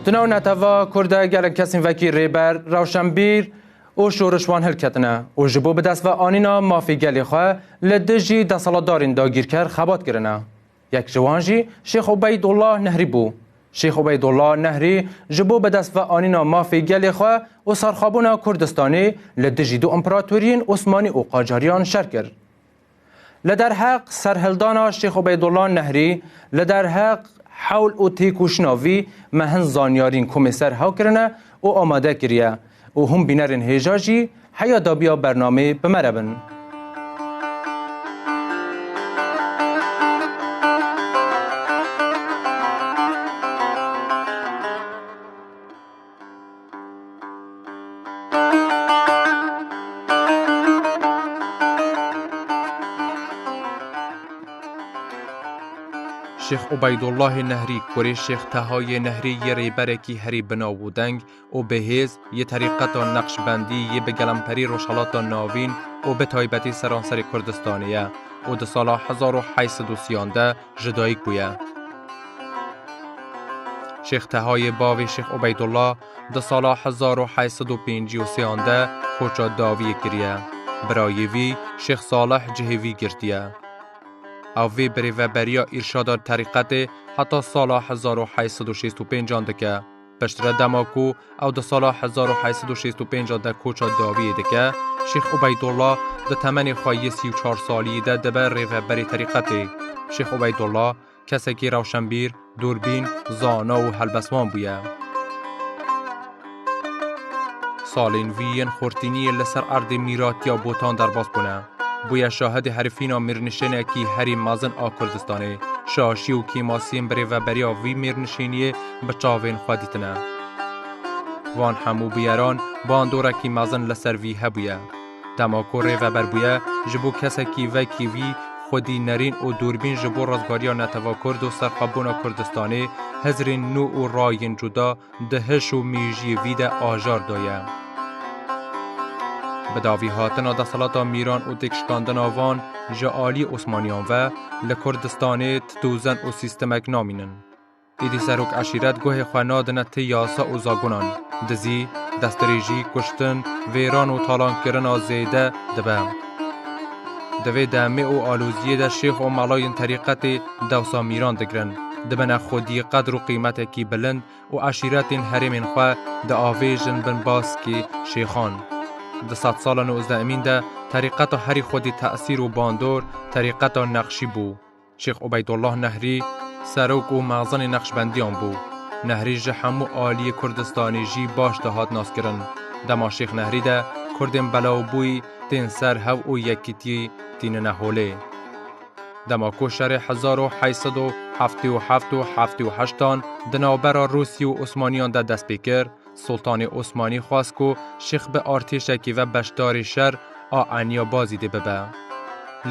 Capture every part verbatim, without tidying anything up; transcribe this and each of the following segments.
Di nav neteva Kurd de gelek kesên wekî rêber, rewşenbîr û şorişvan hilketine û ji bo bi dest ve anîna mafê gelê xwe li dijî desthilatdarên dagîrker xebat kirine. Yek ji wan jî Şêx Ubeydullah Nehrî bû. Şêx Ubeydullah Nehrî ji bo bi dest ve anîna mafê gelê xwe û serxwebûna Kurdistanê li dijî du împeratoriyên Osmanî û Qacariyan şer kir. Li derheq serhildana Şêx Ubeydullah Nehrî, li derheq hewl û têkoşîna vî me hin zanyarîn komê ser hew kirine û amade kiriye û hûn bînerên hêja jî heya dabiya bernamê bi me re bin. Şêx Ubeydullahê Nehrî, kurê Şêx Tehayê Nehrî, yê rêberekî herî binav û deng û bihêz yê terîqeta Neqşbendî yê bi gelemperî Rojhelata Navîn û bi taybetî seranserê Kurdistanê ye û di sala hezar û heyt sed û sî de ji dayik bûye. Şêx Tehayê bavê Şêx Ubeydullah di sala hezar û heyt sed û pêncî û sê de koça dawiyê kiriye. Birayê vî Şêx Salih cihê vî girtiye. Ew vê birêveberiya îrşada terîqetê heta sala hezar û heyt sed û şêst û pênc dike. Piştre dema ku ew di sala hezar û heyt sed û şêst û pênc de koça dawiyê dike, Şêx Ubeydullah di temenê xwe yê sî û çar salî de dibe rêveberê terîqetê. Şêx Ubeydullah kesekî rewşenbîr, dûrbîn, zana û helbestvan bûye. Salên vî yên xurtîniyê li ser erdê mîratiya Botan derbas bûne. Bûye şahidê herifîna mîrnişênekî herî mezin a Kurdistanê. Şaşî û kêmasiyên birêveberiya vî mîrnişêniyê bi çavên xwe dîtine. Van hemû bûyeran bandorekî mezin li ser vî hebûye. Dema ku rêveber bûye, ji bo kesekî wekî vî xwedî nerîn û dûrbîn ji bo rizgariya neteva Kurd û serxwebûna Kurdistanê hizrên nû û rayên cuda di hiş û mîjiyê vî de ajar daye. Bi davihatina desthilata Mîran û têkşikandina van ji aliyê Osmaniyan ve li Kurdistanê ti dozen û sîstemek namînin. Êdî serok eşîret guhê xwe nadine ti yasa û zagonan. Dizî, destdirêjî, kuştin, vêran û talankirina zêde dibe. Di vê demê û aloziyê de şêx û melayên terîqetê dewsa Mîran digirin. Dibine xwedî qedr û qîmetekî bilind û eşîretên herêmên xwe diavêjin bin baskê şêxan. Di sedsalan nûzdehemîn de terîqeta herî xwedî tesîr û bandor terîqeta Neqşî bû. Şêx Ubeydullah Nehrî serok û mexzenê Neqşbendiyan bû. Nehrî ji hemû aliyê Kurdistanê jî baş dihat naskirin. Dema Şêx Nehrî de Kurdên belawbûyî tên ser hev û yekîtiyê tînine holê. Dema ku şerê hezar û heyt sed û heftê û heft û heftê û heştan di navbera Rûsî û Osmaniyan de dest pê kir, Sultanê Osmanî xwest ku Şêx bi artêşekî ve beşdarê şer a Eniya Bazîdê bibe.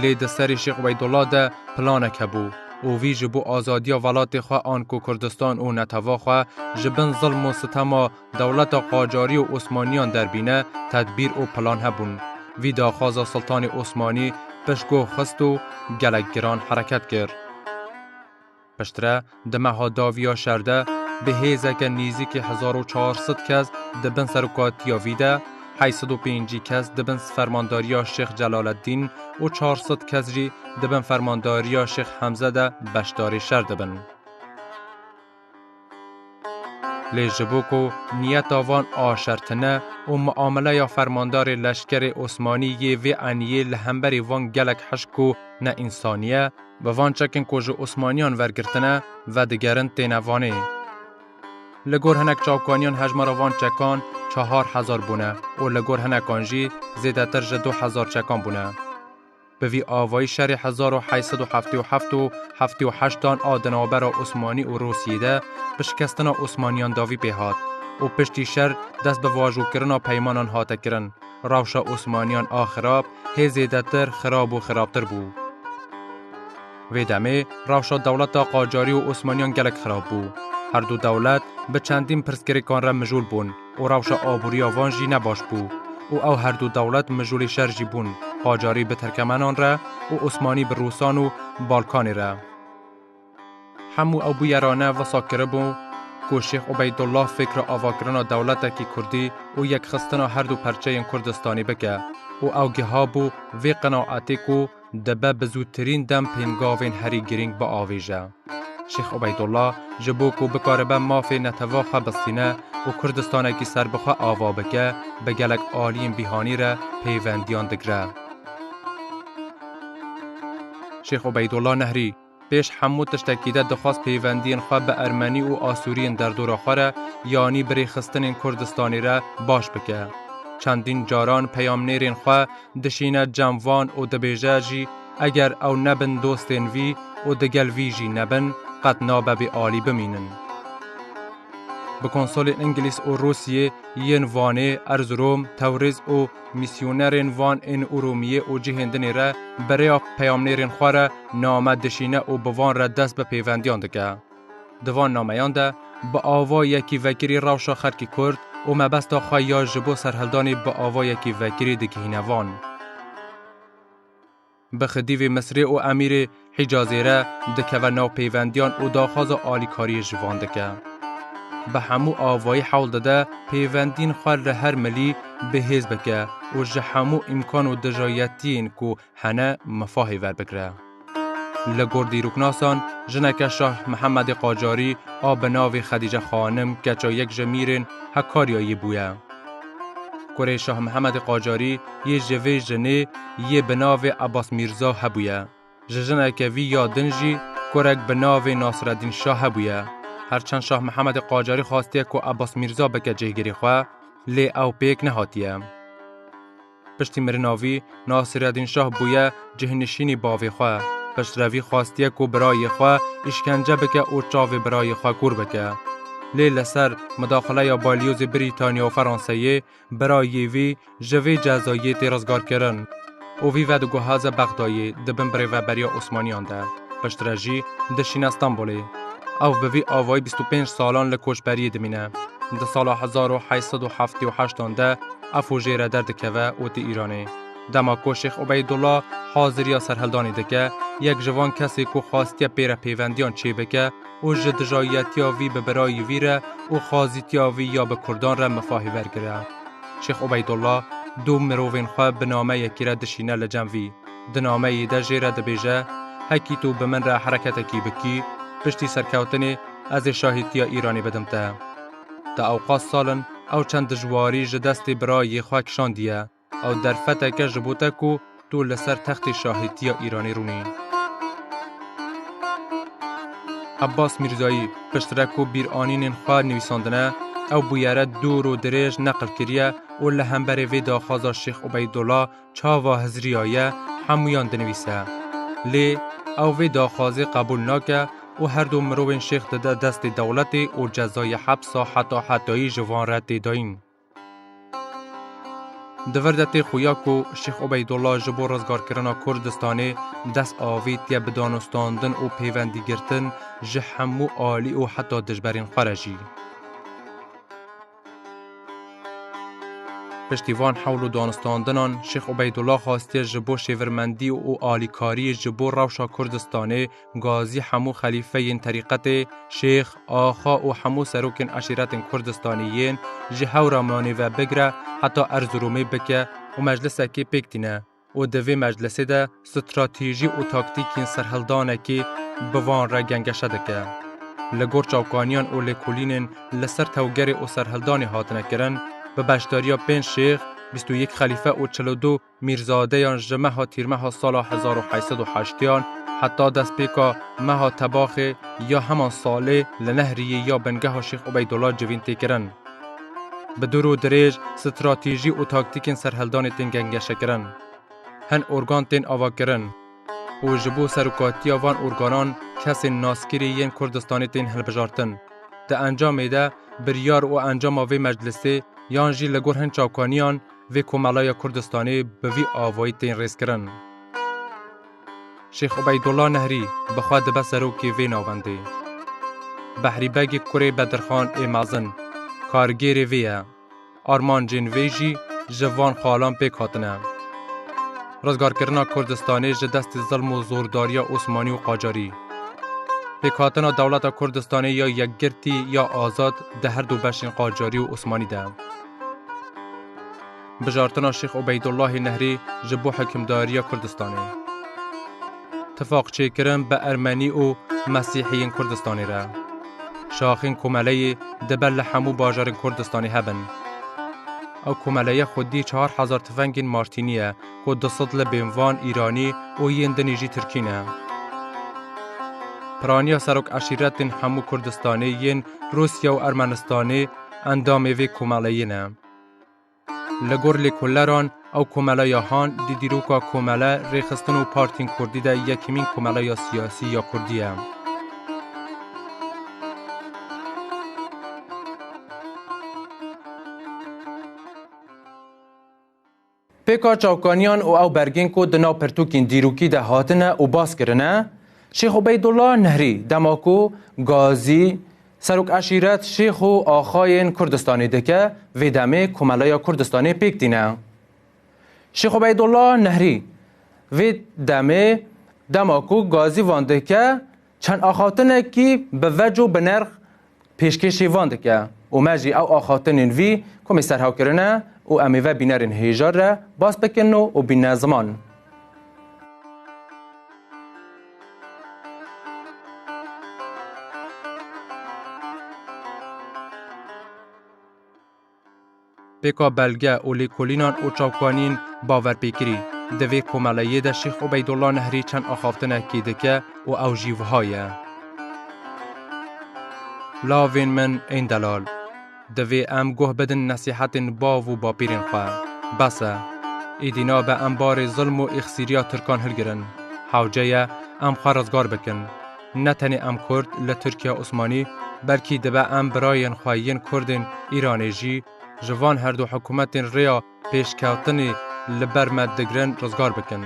Lê di serê Şêx Ubeydullah de planek hebû û vî ji bo azadiya welatê xwe anku Kurdistan û neteva xwe ji bin zilm û sitema dewleta Qacarî û Osmaniyan derbîne tedbîr û plan hebûn. Vî daxwaza Sultanê Osmanî piştguh xist û gelek giran hereket kir. Piştre, di meha dawiya şer de, bi hêzeke nêzîkî hezar û çar sed kes di bin serokatiya vî de, heyt sed û pêncî kes di bin fermandariya Şêx Celaleddîn û çar sed kes jî di bin fermandariya Şêx Hemze de beşdarê şer dibin. Lê ji bo ku niyeta van a şer tune û muameleya fermandarê leşkerê Osmanî yê vê eniyê li hemberî van gelek hişk û neînsanî ye, bi van çekên ku ji Osmaniyan wergirtine, vedigerin têne Vanê. Li gor hinek çavkaniyan hejmara van çekan çehar hezar bûne û li gor hinekan jî zêdetir ji du hezar çekan bûne. Bi vî avayî şerê hezar û heyt sed û heftê û heft û heftê û heştan a di navbera Osmanî û Rûsiyê de bi şikestina Osmaniyan dawî pê hat û piştî şer dest bi vajokirina peymanan hate kirin. Rewşa Osmaniyan a xirab hê zêdetir xirab û xirabtir bû. Vê demê rewşa dewleta Qacarî û Osmaniyan gelek xirab bû. Her du dewlet bi çendîn pirsgirêkan re mijûl bûn û rewşa aboriya van jî ne baş bû û ew her du dewlet mijûlê şer jî bûn, Qacarî bi Tirkemenan re û Osmanî bi Rûsan û Balkanê re. Hemû ew bûyerane wisa kiribû ku Şêx Ubeydullah fikra avakirina dewletekî kurdî û yekxistina her du perçeyên Kurdistanê bike û ew giha bû vê qenaetê ku dibe bi zûtirîn dem pêngavên herî girîng biavêje. Şêx Ubeydullah ji bo ku bikaribe mafê neteva xwe bistîne û Kurdistanekî serbixwe ava bike, bi gelek aliyên bîhanî re pêvendiyan digire. Şêx Ubeydullah Nehrî pêş hemû tiştekî de dixwest pêvendiyên xwe bi Ermenî û Asûriyên derdora xwe re, yanî bi rêxistinên Kurdistanê re baş bike. Çendîn caran peyamnêrên xwe dişîne cem van û dibêje jî, eger ew nebin dostên vî û digel vî jî nebin, qet nabe bê alî bimînin. Bi konsolên Îngilîz û Rûsiyê yên Vanê, Erzurum, Tewrîz û misyonerên van ên Urumiyê û cihên dinê re bi rêya peyamnêrên xwe re name dişîne û bi van re dest bi pêvendiyan dike. Di van nameyan de bi avayekî vekirî rewşa xelkê Kurd û mebesta xwe ya ji bo serhildanê bi avayekî vekirî digihîne van. Bi xidîvê Misrê û emîrê Hicazê re dikeve nav pêvendiyan û daxwaza alîkariyê ji van dike. Bi hemû avayî hewl dide pêvendiyên xwe li her milî bihêz bike û ji hemû îmkan û dijayetiyên ku hene mifahê verbigire. Li gor dîroknasan, jineke Şah Mihemedê Qacarî a bi navê Xedîce Xanim keça yek ji mîrên Hekaryayê bûye. Kurê Şah Mihemedê Qacarî yê ji vê jinê yê bi navê Ebbas Mîrza hebûye. Ji jineke vî ya din jî kurek bi navê Nasreddîn Şah hebûye. Her çend Şah Mihemedê Qacarî xwastiye ku Ebbas Mîrza bike cihgirê xwe, lê ew pêk nehatiye. Piştî mirina vî, Nasreddîn Şah bûye cihnişînî bavê xwe. Piştre vî xwastiye ku birayê xwe îşkence bike û çavê birayê xwe kûr bike. Lê li ser midaxileya balyozê Brîtanya û Franseyê, birayê vî ji vê cezayê tê rizgarkirin û vî vediguhaze Bexdayê di bin birêveberiya Osmaniyan de. Piştre jî dişîne Stenbolê. Ew bi vî avayî bîst û pênc salan li koçberiyê dimîne. Di sala hezar û heyt sed û heftê û heştan de ev hojê re derdikeve û tê Îranê. Dema ku Şêx Ubeydullah haziriya serhildanê dike, yek ji van kesê ku xwastiye pê re pêvendiyan çêbike û ji dijayetiya vî bi birayê vî re û xwazîtiya vî ya bi kurdan re mifahê vergire. Şêx Ubeydullah du mirovên xwe bi nameyekî re dişîne li cem vî. Di nameyê de jê re dibêje, hekî tu bi min re hereketekî bikî, piştî serkewtinê ez ê şahîtiya Îranê bidim te. Di ewqas sal in ew çend dijwarî ji destê birayê xwe kişandiye. Ew derfeteke ji bo te ku tu li ser textê şahîtiya Îranê rûnî. Ebbas Mîrzayî piştre ku bîranînên xwe nivîsandine, ew bûyere dûr û dirêj neqil kiriye û li hemberê vê daxwaza Şêx Ubeydullah çawa hiziriyaye, hemûyan dinivîse. Lê ew vê daxwazê qebûl nake û her du mirovên şêx dide destê dewletê û cezayê hepsa heta hetayî ji van re tê dayîn. Di vir de tê xuya ku Şêx Ubeydullah ji bo rizgarkirina Kurdistanê dest avîtiye bi danûstandin û pêvendî girtin ji hemû alî û heta dijberên xwe re jî. Piştî van hewl û danûstandinan Şêx Ubeydullah xwastiye ji bo şêvirmendî û alîkariyê ji bo rewşa Kurdistanê gazî hemû xelîfeyên terîqetê, şêx, axa û hemû serokên eşîretên Kurdistanê yên ji Hewramanê ve bigire heta Erzurumê bike û meclisekê pêk tîne û di vê meclisê de stratejî û taktîkên serhildanekê bi van re gengeşe dike. Li gor çavkaniyan û lêkolînên li ser tewgerê û serhildanê hatine kirin, bi beşdariya pênc şêx, bîst û yek xelîfe û çil û du mîrzadeyan ji meha tîrmeha sala hezar û heyt sed û heştiyan heta destpêka meha Tebaxê ya heman salê li Nehriyê ya bingeha Şêx Ubeydullah civîn tê kirin. Bi dûr û dirêj stratejî û taktîkên serhildanê tên gengeşekirin. Hin organ tên avakirin û ji bo serokatiya van organan kesên naskirî yên Kurdistanê tên hilbijartin. Di encamê de biryar û encama vê meclisê yan jî li gor hin çavkaniyan vê Komeleya Kurdistanê bi vî avayî tên rêzkirin. Şêx Ubeydullah Nehrî bi xwe dibe serokê vê navendê. Behrî Begê kurê Bedirxan ê mezin kargêrê vê ye. Armancên vê jî ji van xalan pêk hatine. Rizgarkirina Kurdistanê ji destê zilm û zordariya Osmanî û Qacarî. Pêkhatina dewleta Kurdistanê ya yekgirtî ya azad di her du beşên qacarî û Osmanî de. Bijartina Şêx Ubeydullahê Nehrî ji bo hikimdariya Kurdistanê. Tifaq çêkirin bi Ermenî û Mesîhiyên Kurdistanê re. Şaxên komeleyê dibe li hemû bajarên Kurdistanê hebin. Ew komeleye xwedî çar hezar tifengên Martînî ye, ku du sed li bên van Îranî û yên dinê jî Tirkî ne. Piraniya serok eşîretên hemû Kurdistanê yên Rûsya û Ermenistanê endamê vê komeleyê ne. Li gor lêkoleran, ew komeleya han di dîroka komele, rêxistin û partiyên kurdî de yekemîn komeleya siyasî ya kurdî ye. Pêka çavkaniyan û ew bergên ku di nav pirtûkên dîrokî de hatine û bas kirine, Şêx Ubeydullah Nehrî dema ku gazî serok eşîret, şêx û axayên Kurdistanê dike, vê demê Komeleya Kurdistanê pêk tîne. Şêx Ubeydullah Nehrî vê demê dema ku gazî van dike, çend axaftinekî bi vec û bi nerx pêşkêşî van dike û me jî ew axaftinên vî komê serhew kirine û em ê ve bînerên hêja re bas bikin û, û bîne ziman. Pêka belge û lêkolînan û çavkaniyên bawerpêkirî, di vê komeleyê de Şêx Ubeydullah Nehrî çend axaftinekî dike û ew jî wiha ye. Lavên min ên delal, divê em guh bidin nesîhetên bav û bapîrên xwe. Bes e. Êdî nabe em barê zilm û êxsîriya Tirkan hilgirin. Hewce ye em xwe rizgar bikin. Ne tenê em Kurd li Tirkiya Osmanî, belkî dibe em birayên xwe yên Kurdên Îranê jî ji van herdu hikûmetên rêya pêşkewtinê li ber me digirin rizgar bikin.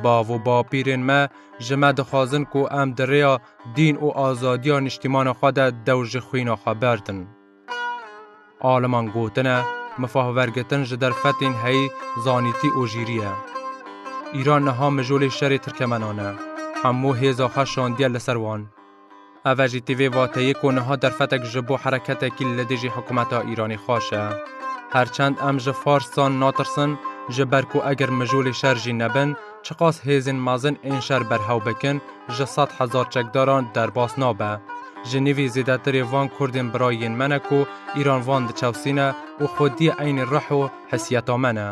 Bav û bapîrên me ji me dixwazin ku em di rêya dîn û azadiya niştîmana xwe de dew ji xwîna xwe berdin. Aliman gotine, mifah wergitin ji derfetên heyî zanîtî û jîrî ye. Îran niha mijûlê şerê Tirkemenan e. Hemû hêza xwe şandiye li ser wan. Ev e jî tê vê vateyê ku niha derfetek ji bo hereketekî li dijî hikûmeta Îranê xweş e. Herçend em ji Farsan natirsin, ji ber ku eger mijûlê şer jî nebin, çiqas hêzên mezin ên şer berhew bikin, ji sed hezar çekdaran derbas nabe. Ji nîvî zêdetirê van Kurdên birayên me ne ku Îran van diçewsîne û xwediyê eynî ruh û hesiyeta me ne.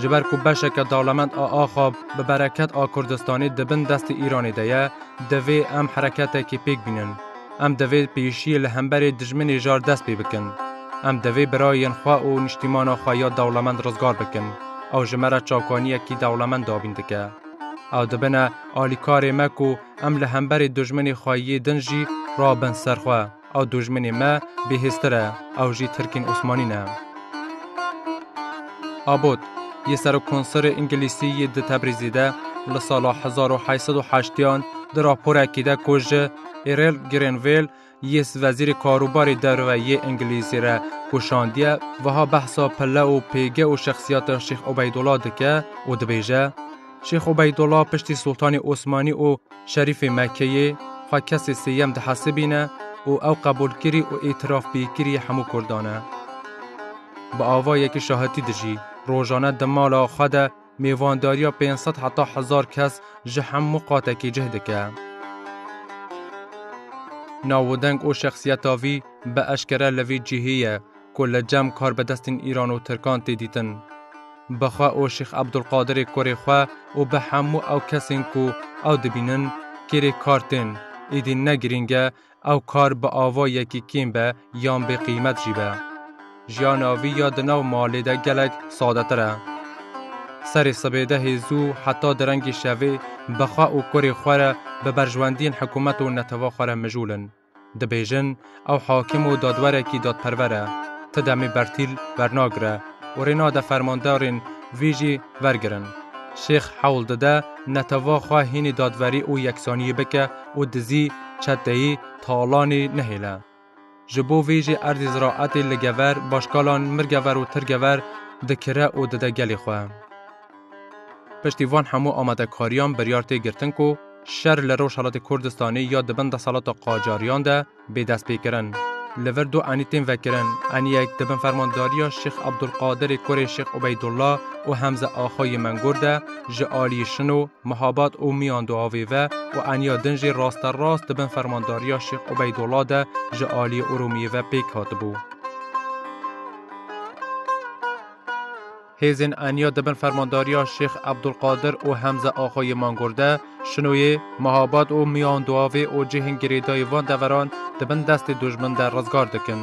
Ji ber ku beşeke dewlemend a axa bi bereket a Kurdistanê di bin destê Îranê de ye, divê em hereketekê pêk bînin. Em divê pêşiyê li hemberê dijminê jar dest pê bikin. Em divê birayên xwe û niştîmana xwe ya dewlemend rizgar bikin. Ew ji me re çavkaniyekî dewlemend dabîn dike. Ew dibine alîkarê me ku em li hemberê dijminê xwe yê din jî rabin ser xwe. Ew dijminê me bêhêztir e, ew jî Tirkên Osmanî ne. Abot, yê serokkonserê Îngilîsî yê di Tebrîzê de li sala hezar û heyt sed û heştiyan di raporekî de ku ji Errol Grenville yê wezîrê karûbarê derve yê Îngilîzî re ku şandiye, wiha behsa pile û pêge û şexsiyeta Şêx Ubeydullah dike û dibêje, Şêx Ubeydullah piştî Sultanê Osmanî û Şerîfê Mekkeyê xwe kesê sêyem dihesibîne û ew qebûlkirî û îtirafpêkirî hemû Kurdan e. Bi ava yekî şahitî dijî, rojane di mala xwe de mêvandariya pênc sed heta hezar kes ji hemû qatekî cih dike. Nav û deng û şexsiyeta vî bi eşkere li vî cihê ye ku li cem karbidestên Îran û Tirkan tê dîtin. Bi xwe û Şêx Ebdulqadirê kurê xwe û bi hemû ew kesên ku ew dibînin, kêrê kar tên, êdî ne girîng e, ew kar bi ava yekî kêm be yan bêqîmet jî be. Jiyana vî ya di nav malê de gelek sadetir e. Serê sibê de hê zû heta di rengê şevê bi xwe û kurê xwe re bi berjwendiyên hikûmet û neteva xwe re mijûl in. Dibêjin, ew hakim û dadwerekî dadperwer e, ti demê bertîl bernagire û rê nade fermandarên vî jî vergirin. Şêx hewl dide neteva xwe hînî dadwerî û yeksaniyê bike û dizî, çeteyî, talanî nehêle. Ji bo vê jî erdê ziraetê li gever, başkalan mirgever û tirgever dikire û dide gelê xwe. Piştî van hemû amadekariyan biryar tê girtin ku şer li Rojhelatê Kurdistanê ya di bin desthilata Qacariyan de bê destpêkirin. Li vir du enî tên vekirin. Eniyek di bin fermandariya Şêx Ebdulqadirê kurê Şêx Ubeydullah û Hemze Axayê Mengor de ji aliyê Şino, Mihabad û Miyanduavê ve û eniya din jî rasterast di bin fermandariya Şêx Ubeydullah de ji aliyê Urumiyê ve pêk hatibû. Hêzên eniya di bin fermandariya Şêx Ebdulqadir û Hemze Axayê Mangor de Şinoyê, Mihabad û Miyanduavê û cihên girêdayî van deveran di bin destê dujmin de rizgar dikin.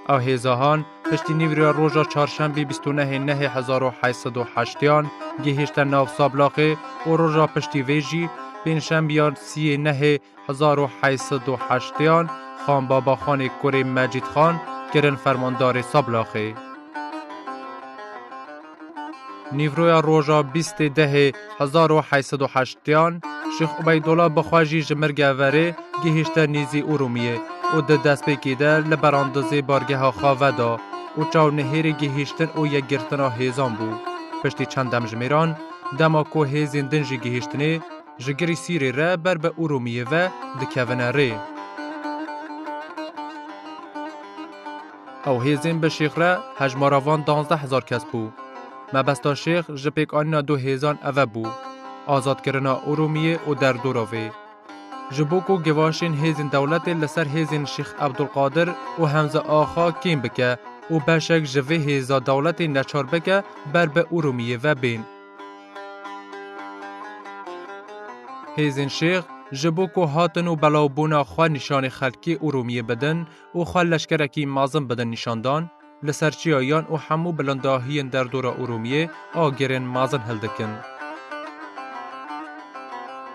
Ew hêza han piştî nîvroya roja çarşembê bîst û nehê nehê hezar û heyt sed û heştiyan gihîşte nav Sablaxê û roja piştî vê jî pêncşembiya siyê nehê hezar û heyt sed û heştiyan Xan Babaxanê kurê Mecîd Xan kirin fermandarê Sablaxê. Nîvroya roja bîstê dehê hezar û heyt sed û heştiyan Şêx Ubeydullah bi xwe jî ji Mirgeverê gihîşte nêzî Urumiyê û di destpêkê de li berandizê bargeha xwe veda û çaw nihêrê gihîştin û yekgirtina hêzan bû. Piştî çend demjimêran, dema ku hêzên din jî gihîştinê, ji Girîsîrê re ber bi Urumiyê ve dikevine rê. Ew hêzên bi Şêx re hejmara van duwazdeh hezar kes bû. Mebesta Şêx ji pêkanîna du hêzan eve bû, azadkirina Urumiyê û derdora vê. Ji bo ku givaşên hêzên dewletê li ser hêzên Şêx Ebdulqadir û Hemze Axa kêm bike û beşek ji vê hêza dewletê neçar bike ber bi Urumiyê ve bên. Hêzên Şêx ji bo ku hatin û belawbûna xwe nîşanê xelkê Urumiyê bidin û xwe leşkerekî mezin bidin nîşandan, li ser çiyayan û hemû bilindahiyên derdora Urumiyê agirên mezin hildikin.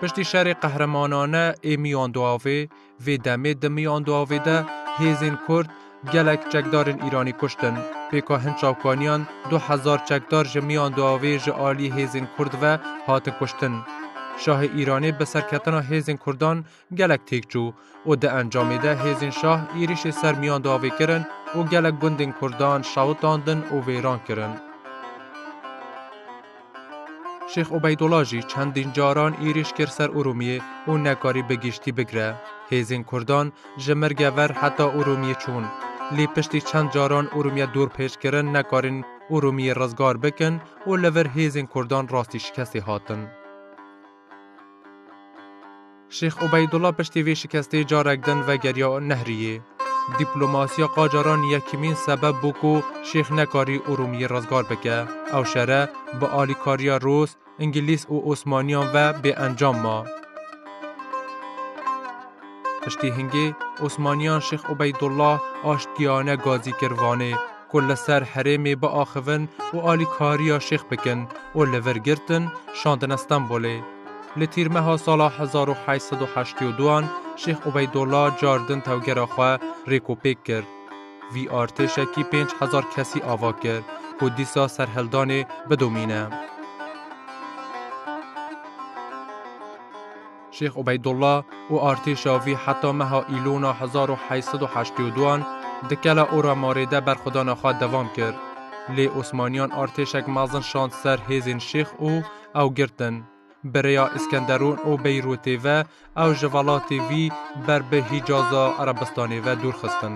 Piştî şerê qehremanane ê Miyanduavê, vê demê di Miyanduavê de hêzên Kurd gelek çekdarên Îranî kuştin. Pêka hin çavkaniyan du hezar çekdar ji Miyanduavê ji alî hêzên Kurd ve hatin kuştin. Şahê Îranê bi serketina hêzên Kurdan gelek têk çû û di encamê de hêzên şah êrîşê ser Miyanduavê kirin û gelek gundên Kurdan şewitandin û wêran kirin. Şêx Ubeydullah jî çendîn caran êrîş kir ser Urumiyê û nekarî bi giştî bigire. Hêzên Kurdan ji Mirgever heta Urumiyê çûn. Lê piştî çend caran Urumiyê dorpêç kirin, nekarîn Urumiyê rizgar bikin û li vir hêzên Kurdan rastî şikestê hatin. Şêx Ubeydullah piştî vê şikestê carek din vegeriya Nehriyê. Dîplomasiya Qacaran yekemîn sebeb bû ku Şêx nekarî Urumiyê rizgar bike. Ew şere bi alîkariya Rûs, Îngilîz û Osmaniyan ve bêencam ma. Piştî hingê, Osmaniyan Şêx Ubeydullah aştgiyane gazî kir Vanê, ku li ser herêmê biaxivin û alîkariya Şêx bikin û li vir girtin, şandine Stenbolê. Li Tîrmeha sala hezar û heyt sed û heştê û duan Şêx Ubeydullah cardin tevgera xwe rêkopêk kir. Vî artêşekî pênc hezar kesî ava kir ku dîsa serhildanê bidomîne. Şêx Ubeydullah û artêşa vî heta meha Îlona hezar û heyt sed û heştê û duan di Kela Oramarê de berxwedana xwe devam kir. Lê Osmaniyan artêşek mezin şand ser hêzên Şêx û ew girtin. Bi rêya Îskenderûn û Beyrûtê ve ew ji welatê vî ber bi Hîcaza Erebistanê ve dûr xistin.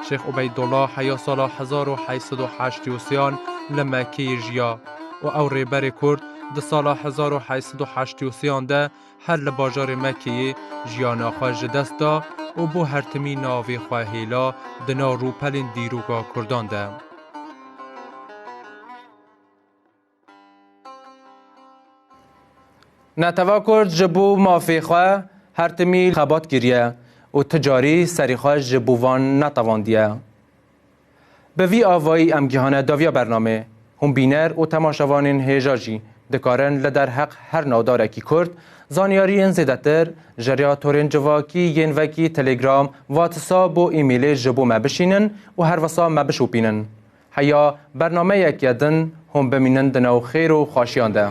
Şêx Ubeydullah heya sala hezar û heyt sed û heştê û sêyan li Mekkeyê jiya û ew rêberê Kurd di sala hezar û heyt sed û heştê û sêyan de her li bajarê Mekkeyê jiyana xwe ji dest da û bo her timî navê xwe hêla di nav rûpelên dîroka Kurdan de. Netewa Kurd ji bo mafê xwe her timî xebat kiriye û ti carî serî xwe ji bo van netevandiye. Bi vî avayî em gihane daviya bernamê. Hûn bîner û temaşevanên hêja jî dikarin li derheq her navdarekî Kurd zanyariyên zêdetir ji rêya torên civakî yên wekî Telegram, WhatsApp û e-mailê ji bo me bişînin û herwesa me bişopînin. Heya bernameyeke din hûn bimînin di nav xêr û xweşiyan de.